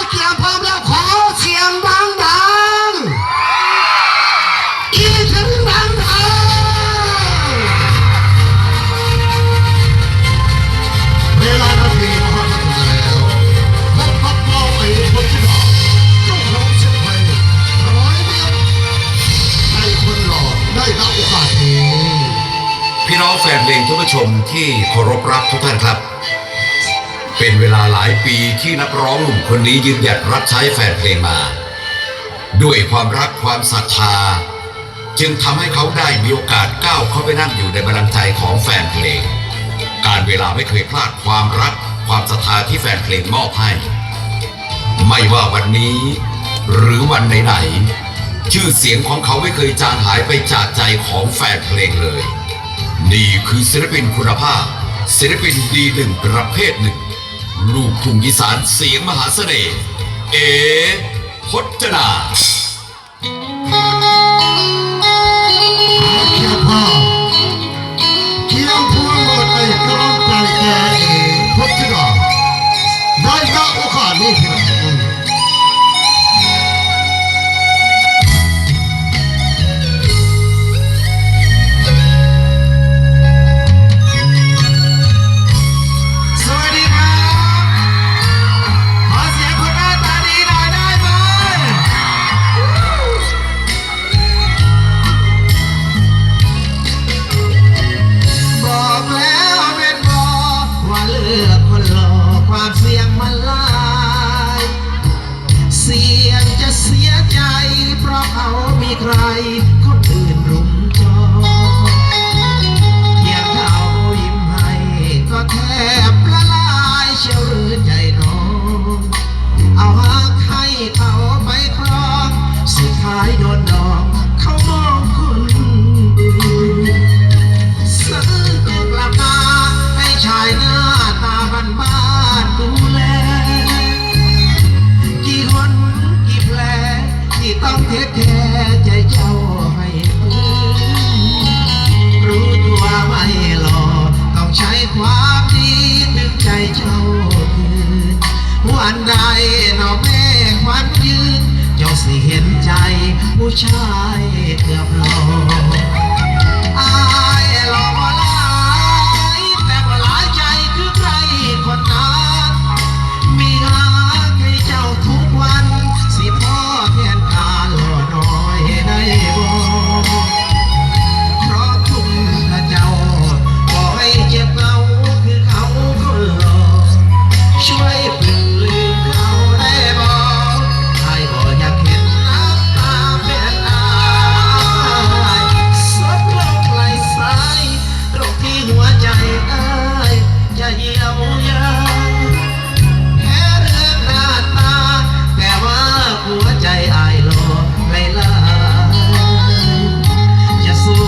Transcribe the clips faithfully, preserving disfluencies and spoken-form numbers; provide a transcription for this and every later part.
เตรียมพร้อมแล้วขอเสียงดังๆ อีกถึงดังๆ เวลานาทีมหามาถึงแล้ว พบกับเราไอ้คนที่หล่อเจ้าของเสียงเพลงร้อยเดียวให้คนหล่อได้รับโอกาสนี้ พี่น้องแฟนเพลงท่านผู้ชมที่เคารพรักทุกท่านครับ เป็นเวลาหลายปีที่นักร้องหนุ่มคนนี้ยืนหยัดรับใช้แฟนเพลงมา ด้วยความรักความศรัทธา จึงทำให้เขาได้มีโอกาสก้าวเข้าไปนั่งอยู่ในบัลลังก์ใจของแฟนเพลง การเวลาไม่เคยพลาดความรักความศรัทธาที่แฟนเพลงมอบให้ ไม่ว่าวันนี้ หรือวันไหนๆ ชื่อเสียงของเขาไม่เคยจางหายไปจากใจของแฟนเพลงเลย นี่คือศิลปินคุณภาพ ศิลปินดีหนึ่งประเภทหนึ่ง ลูกทุ่งอีสานเสียงมหาเสน่ห์ เอ พจนา เคียงพาเคียงพวงเบิดไอ้กำลังใจแก่เอ พจนา ได้ณโอกาสนี้เพียง สวัสดีครับ ขอเสียงคนหน้าตาดีหน่อยได้ไหม บอกแล้วแม่นบ่ว่าเลือกคนหล่อความเสี่ยงมันหลาย เสี่ยงจะเสียใจเพราะเขามีใครคนอื่นรุมจอง เพียงเขายิ้มให้ก็แทบละลายเชียวหรือใจน้อง เอาหากให้เขาไปครอง สุดท้ายโดนดองเขามองคนอื่น ซื้อกลับมาให้ชายหน้าตาบ้านๆดูแล กี่หนกี่แผลที่ต้องเทคแคร์ใจเจ้าให้ฟื้น รู้ตัวไม่หล่อ ต้องใช้ความดีถึงใจเจ้าคืน วันใดหนอแม่ขวัญยืน เจ้าสิเห็นใจผู้ชายเกือบหล่อ อายหล่อบ่หลาย แต่บ่หลายใจคือใครคนนั้น มีหาให้เจ้าทุกวัน สิพอแทนค่าหล่อน้อยได้บ่ เพราะคุณพระเจ้า บ่ให้เจ็บเหงาคือเขาคนหล่อ ช่วยเปลี่ยนลืมเขาได้บ่ อ้ายบ่อยากเห็นน้ำตาแฟนอ้าย ซบลงไหลสาย ตรงที่หัวใจอ้ายจะเยียวยา แพ้เรื่องหน้าตา แต่ว่าหัวใจอ้ายหล่อหลายๆ จะสู้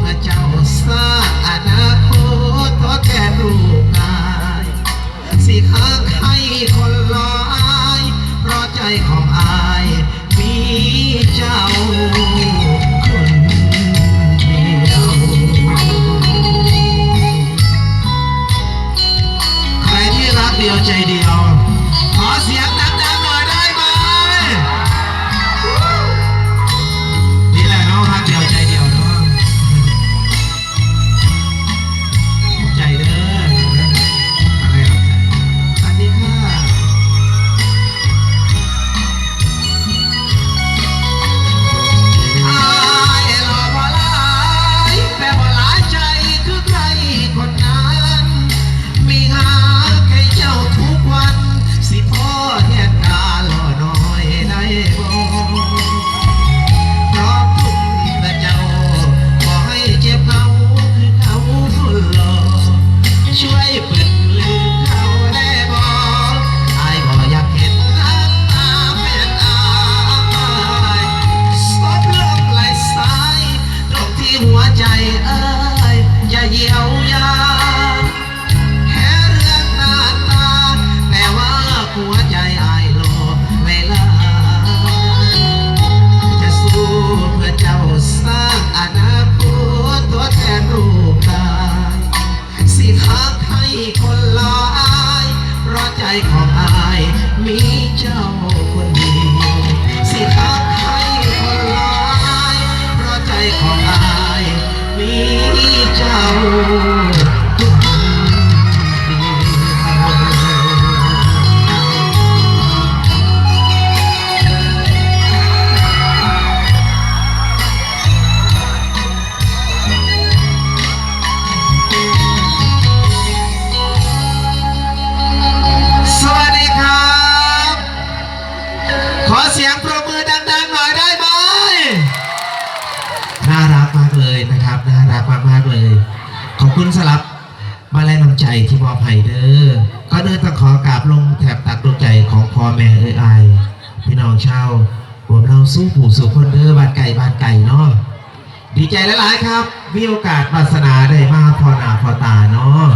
พระเจ้าสร้างอนาคตทดแทนลูกอ้าย สิหากให้คนหล่ออ้าย เพราะใจของอ้าย มีเจ้าคนเดียว ใครที่รักเดียวใจเดียว ขอเสียงดังๆหน่อยได้ไหม นี่แหละเนาะ ฮักเดียวใจเดียวเนาะ ขอบใจเด้อ สวัสดีค่ะ อายหล่อบ่หลาย แต่บ่หลายใจคือใครคนนั้น มีหาแค่เจ้าทุกวัน สิพอแท ของอายมีเจ้าคนเดียว สิฮักให้คนหลาย เพราะใจของอายมีเจ้าคนเดียว สวัสดีครับ ขอเสียงปรบมือดังๆหน่อยได้ไหม น่ารักมากเลยนะครับ น่ารักมากๆเลย ขอบคุณสำหรับมาลัยน้ำใจที่มอบให้เด้อ ก่อนอื่นต้องขอกราบลงแทบตักดวงใจของพ่อแม่เอ้ยอ้าย พี่น้องชาวรวมเล่าสู้ผู้สู่คนเด้อ บ้านไก่บ้านไก่เนาะ ดีใจหลายๆครับ มีโอกาสวาสนาได้มาพอหน้าพอตาเนาะ